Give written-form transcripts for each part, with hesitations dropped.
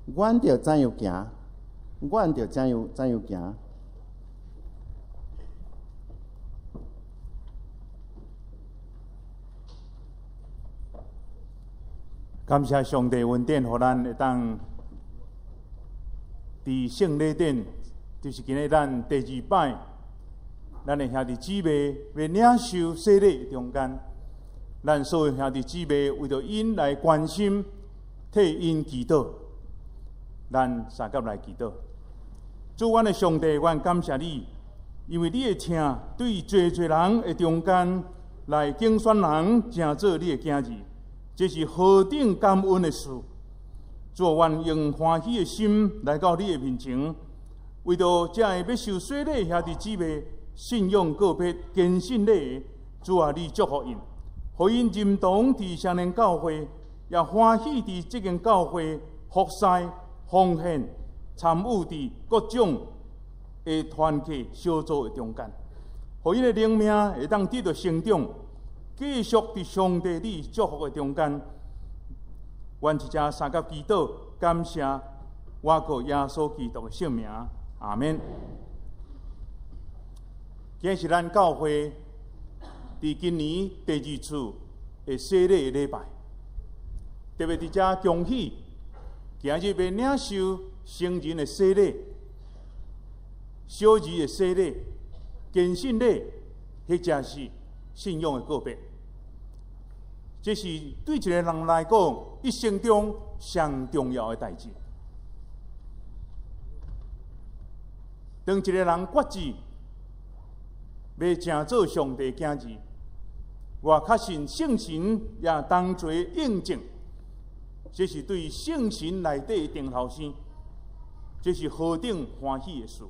阮著怎樣行？阮著怎樣怎樣行？感謝上帝恩典，予咱會當佇聖禮典，就是今日咱第二擺，咱的兄弟姊妹欲領受洗禮中間，咱所有兄弟姊妹為著𪜶來關心，替𪜶祈禱，咱相佮來祈禱。主，阮的上帝，阮感謝你，因為你的疼對濟濟人的中間來揀選人，成做你的囝兒，這是何等感恩的事！主，阮用歡喜的心來到你的面前，為著這个欲受洗禮兄弟姊妹信仰告別、堅信禮，主啊，你祝福𪜶，予𪜶認同佇雙連教會，也歡喜佇這間教會服侍、奉獻、參與佇各種的團契小組的中間，予𪜶的靈命會當得著成長，繼續佇上帝你祝福的中間。阮佇遮相佮祈禱，感謝倚靠耶穌基督的聖名，阿們。今日是咱教會佇今年第二次的洗禮的禮拜，特別佇遮恭喜，今日欲領受成人的洗禮、小兒的洗禮、堅信禮，或者是信仰的告別。這是對一個人來講，一生中上重要的代誌。當一個人決志欲成做上帝囝兒，我確信聖神也同齊印證，這是對聖神內底的定頭生，這是何等歡喜的事！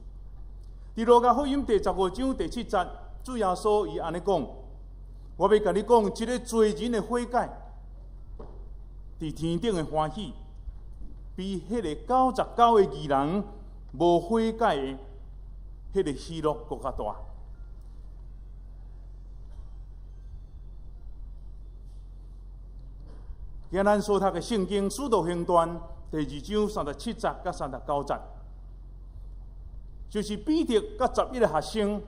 佇路加福音第15章第7節，主耶穌伊按呢講：我欲共你講，一个罪人的悔改，佇天頂的歡喜，比彼个99个義人無悔改的彼个喜樂閣較大。今日咱所讀的聖經《使徒行傳》第2章37節佮39節，就是彼得佮11個學生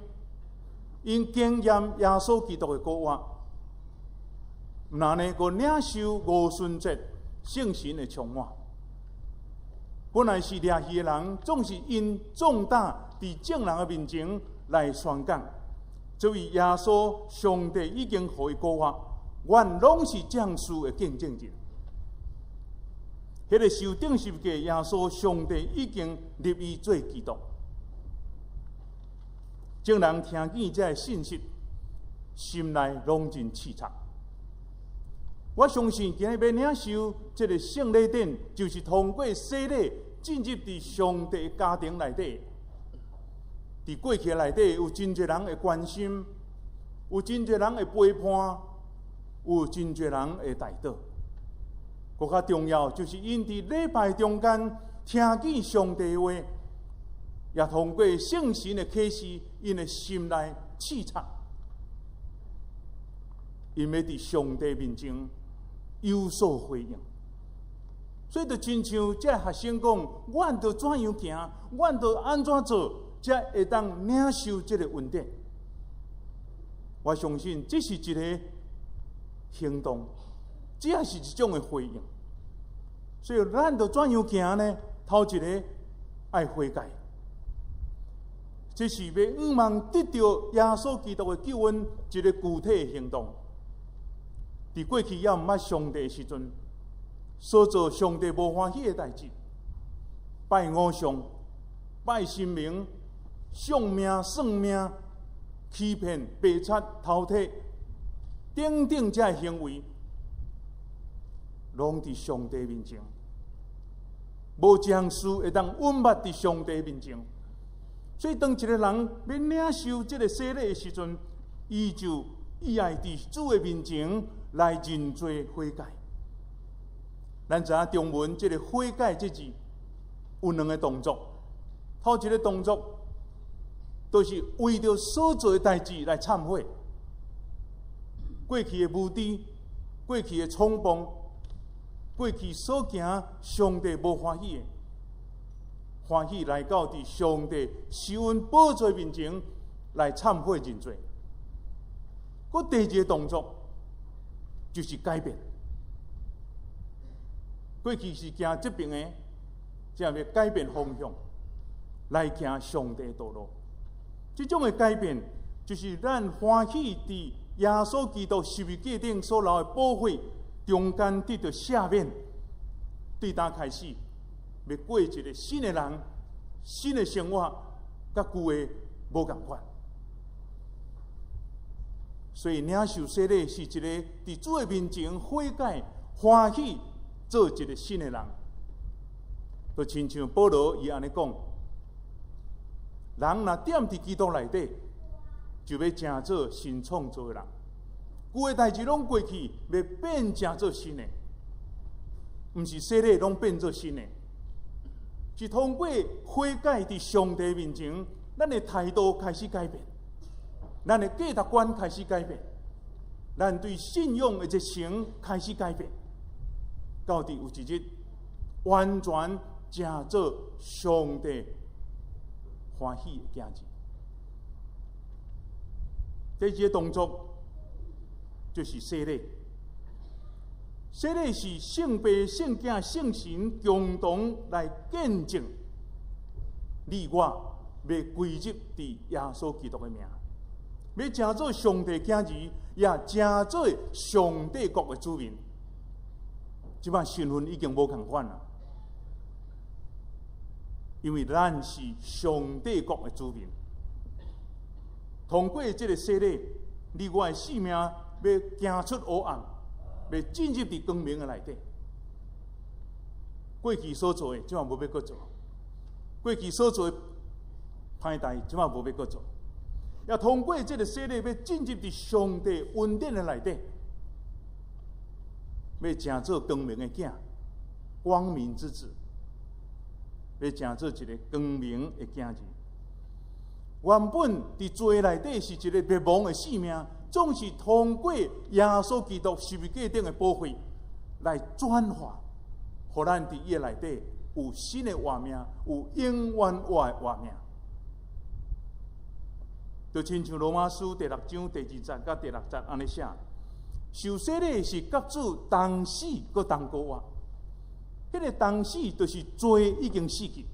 ，𪜶經驗耶穌基督的復活，若呢閣領受五旬節聖神的充滿。本來是掠魚的人，總是𪜶壯膽佇眾人的面前來宣講，這位耶穌上帝已經予伊復活，阮攏是這項事的見證人。彼个受釘十架耶穌，上帝已經立伊做基督。眾人聽見這个信息，心內攏真凄慘。我相信今日欲領受這个聖禮典，就是通過洗禮進入佇上帝家庭內底。佇過去內底有真濟人會關心，有真濟人會陪伴，有真濟人會代禱。閣較重要就是𪜶佇禮拜中間聽見上帝話，也通過聖神的啟示，𪜶的心內刺痛，𪜶欲佇上帝面前有所回應。所以就親像這學生講，阮著怎樣行，阮著按怎做，才會當領受這个恩典。我相信這是一个行動，這也是一種的回應。所以咱著怎樣行呢？頭一个愛悔改，這是欲向望得著耶穌基督的救恩一个具體的行動。佇過去猶毋捌上帝的時陣，所做上帝無歡喜的代誌，拜偶像、拜神明、相命、算命、欺騙、白賊、偷提等等，這个行為，攏佇上帝面前，無一項事會當隱瞞佇上帝面前。所以，當一个人欲領受這个洗禮的時陣，伊就伊愛佇主的面前來認罪悔改。咱知影中文這个悔改這字有兩个動作，頭一个動作就是為著所做的代誌來懺悔，過去的無知，過去的衝動，過去所行上帝無歡喜的，歡喜來到佇上帝施恩寶座面前來懺悔認罪。閣第二個動作就是改變。過去是行這爿的，這欲改變方向，來行上帝道路。這種的改變，就是咱歡喜佇耶穌基督十字架頂所流的寶血中間得著赦免，對當開始，欲過一個新的人、新的生活，佮舊的無仝款。所以領受洗禮是一個佇主的面前悔改、歡喜，做一個新的人。就親像保羅伊按呢講：人若踮佇基督內底，就欲成做新創造的人。舊的代誌攏過去，欲變成做新的，毋是洗禮攏變做新的，是通過悔改佇上帝面前，咱的態度開始改變，咱的價值觀開始改變，咱對信仰的熱誠開始改變，到佇有一日完全成做上帝歡喜的囝兒。這一個動作就是洗禮。洗禮是聖父、聖子、聖神共同來見證你我欲歸入佇耶穌基督的名，欲成做上帝囝兒，也成做上帝國的子民。這擺身份已經無仝款啦，因為咱是上帝國的子民。通過這個洗禮，你我的性命欲行出黑暗，欲進入佇光明的內底。過去所做的，這擺無欲閣做；過去所做的歹代，這擺無欲閣做。也通過這個洗禮，欲進入佇上帝恩典的內底，欲成做光明的囝，光明之子，欲成做一個光明的囝兒。原本佇罪內底是一個滅亡的性命，總是通過耶穌基督十字架頂的寶血來轉化，予咱佇伊的內底有新的活命，有永遠活的活命。就親像羅馬書第六章第二節佮第六節按呢寫：受洗禮是佮主同死，閣同復活。彼個同死就是罪已經死去。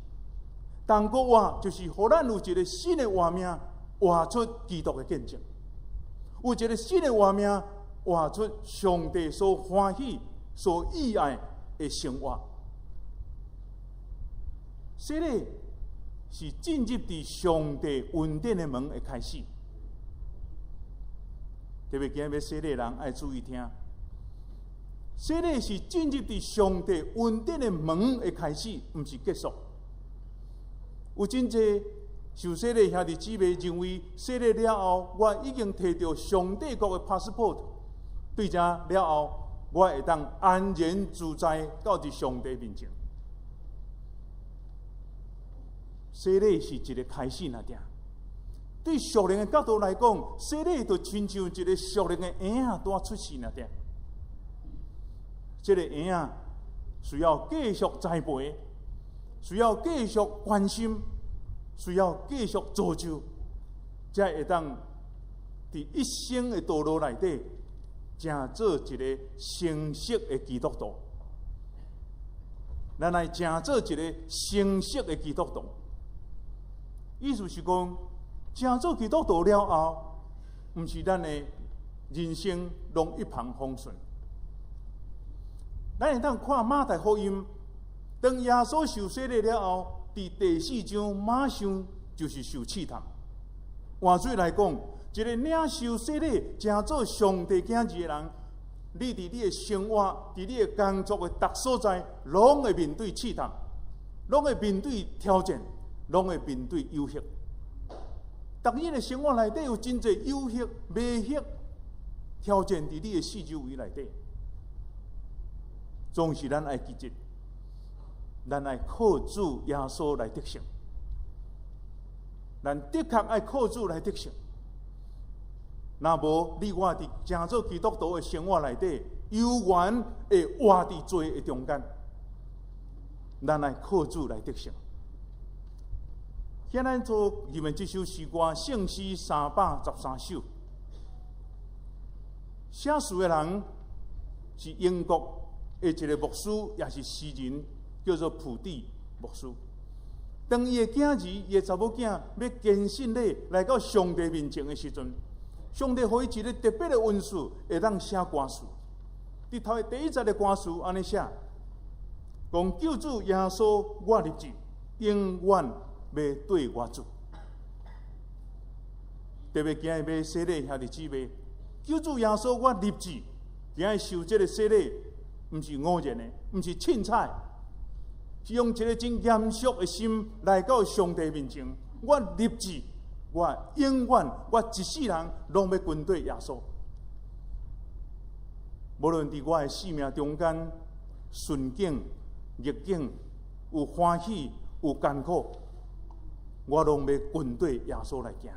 同復活就是予咱有一個新的活命，活出基督的見證；有一個新的活命，活出上帝所歡喜、所喜愛的生活。洗禮是進入佇上帝恩典的門的開始。特別今日欲洗禮的人愛注意聽，洗禮是進入佇上帝恩典的門的開始，毋是結束。有真濟受洗禮兄弟姊妹認為，洗禮了後，我已經提著上帝國的 passport，對這了後，我會當安然自在到佇上帝面前。洗禮是一個開始爾爾。對屬靈的角度來講，洗禮就親像一個屬靈的嬰仔拄出世爾爾。這個嬰仔需要繼續栽培，需要繼續關心，需要繼續造就，才會當佇一生的道路內底，成做一個成熟的基督徒。咱來成做一個成熟的基督徒，意思是講，成做基督徒了後，毋是咱的人生攏一帆風順。咱會當看馬太福音，當耶穌受洗禮了後，佇第四章馬上就是受試探。換做來講，一個領受洗禮、成做上帝囝兒的人，你佇你的生活、佇你的工作的逐所在，攏會面對試探，攏會面對挑戰，攏會面對誘惑。逐日的生活內底有真濟誘惑、迷惑、挑戰，佇你的四周圍內底，總是咱愛記得，咱愛靠主耶穌來得勝。咱的確愛靠主來得勝。若無你我佇成做基督徒的生活內底，猶原會活佇罪的中間。咱來靠主來得勝。現咱做入面這首詩歌，聖詩313首。寫詞的人是英國的一個牧師，也是詩人，叫做普蒂牧師。當伊的囝兒、伊的查某囝欲堅信禮來到上帝面前的時陣，上帝予伊一个特別的恩賜，會當寫歌詞。佇頭第一節的歌詞按呢寫，講救主耶穌，我立志永遠欲綴我主。特別今日欲洗禮兄弟姊妹，救主耶穌，我立志今日受這个洗禮，毋是偶然的，毋是凊彩，是用一个真嚴肅的心來到上帝面前。我立志，我永遠，我一世人攏欲跟綴耶穌。無論佇我的生命中間，順境、逆境，有歡喜、有艱苦，我攏欲跟綴耶穌來行。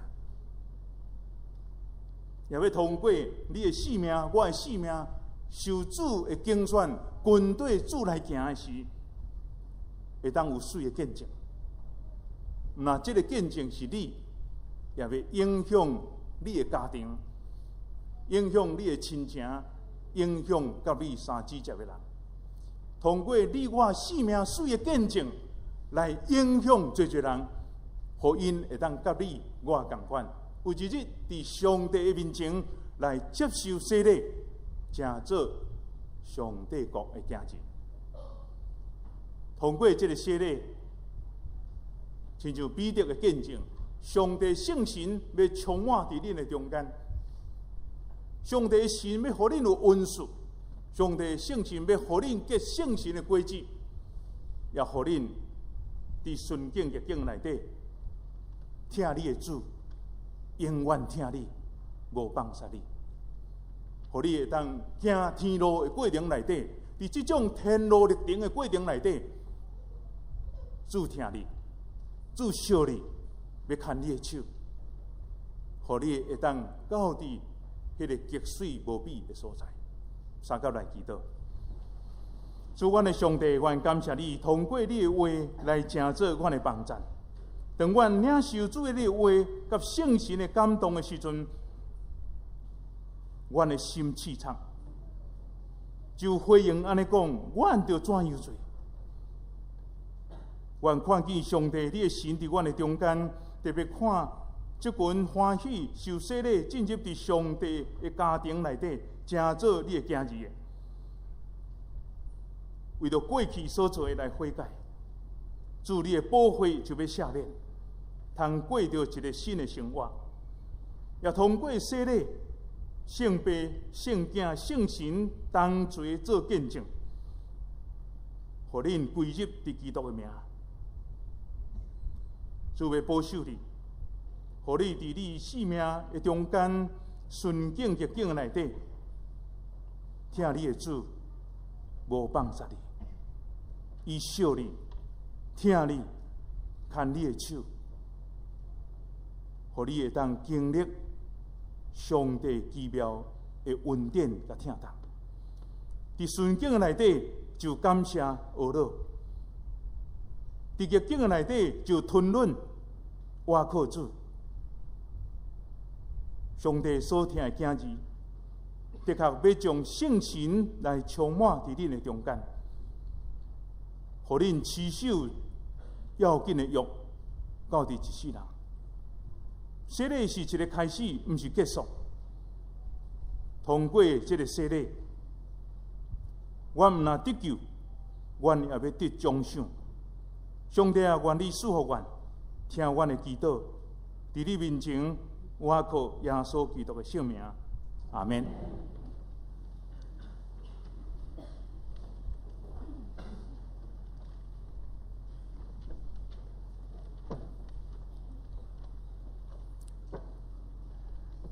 也欲通過你的生命、我的生命，受主的揀選，跟綴主來行的時，會當有媠的見證。若這个見證是你，也欲影響你的家庭，影響你的親情，影響佮你相接觸的人。通過你我生命媠的見證，來影響濟濟人，予𪜶會當佮你我仝款。有一日佇上帝的面前來接受洗禮，成做上帝國的囝兒。通過這个洗禮，親像彼得的見證，上帝聖神欲充滿佇恁的中間，上帝神欲予恁有恩賜，上帝聖神欲予恁結聖神的果子，也予恁佇順境逆境內底疼你的主，永遠疼你，無放殺你，予你會當行天路的過程內底，佇這種天路歷程的過程內底，主疼你，主惜你，欲牽你的手，予你會當到佇彼个極媠無比的所在。相佮來祈禱，主，阮的上帝，阮感謝你，通過你的話來成做阮的幫贊。當阮領受主的話佮聖神的感動的時陣，阮的心氣暢，就回應按呢講，阮著怎樣做？阮看見上帝你的神佇阮的中間，特別看這群歡喜受洗禮進入佇上帝的家庭內底，成做你的囝兒的，為著過去所做的來悔改，主你的寶血就欲赦免，通過著一个新的生活，也通過洗禮、聖父、聖囝、聖神同齊做見證，予恁歸入佇基督的名。主欲保守你，予你佇你生命的中間順境逆境內底，疼你的主無放殺你，伊惜你，疼你，牽你的手，予你會當經歷上帝奇妙的恩典佮疼痛。佇順境的內底就感謝呵咾，佇逆境的內底就吞忍倚靠主。上帝所疼的囝兒，的確欲將聖神來充滿佇恁的中間，予恁持守要緊的約，到佇一世人。洗禮是一个開始，毋是結束。通過這个洗禮，阮毋若得救，阮也欲得獎賞。上帝啊，願你賜福阮，聽阮的祈禱，佇你面前，倚靠耶穌基督的聖名，阿們。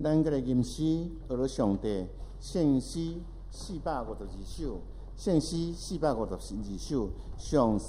咱閣來吟詩，學著上帝聖詩452首，聖詩452首，上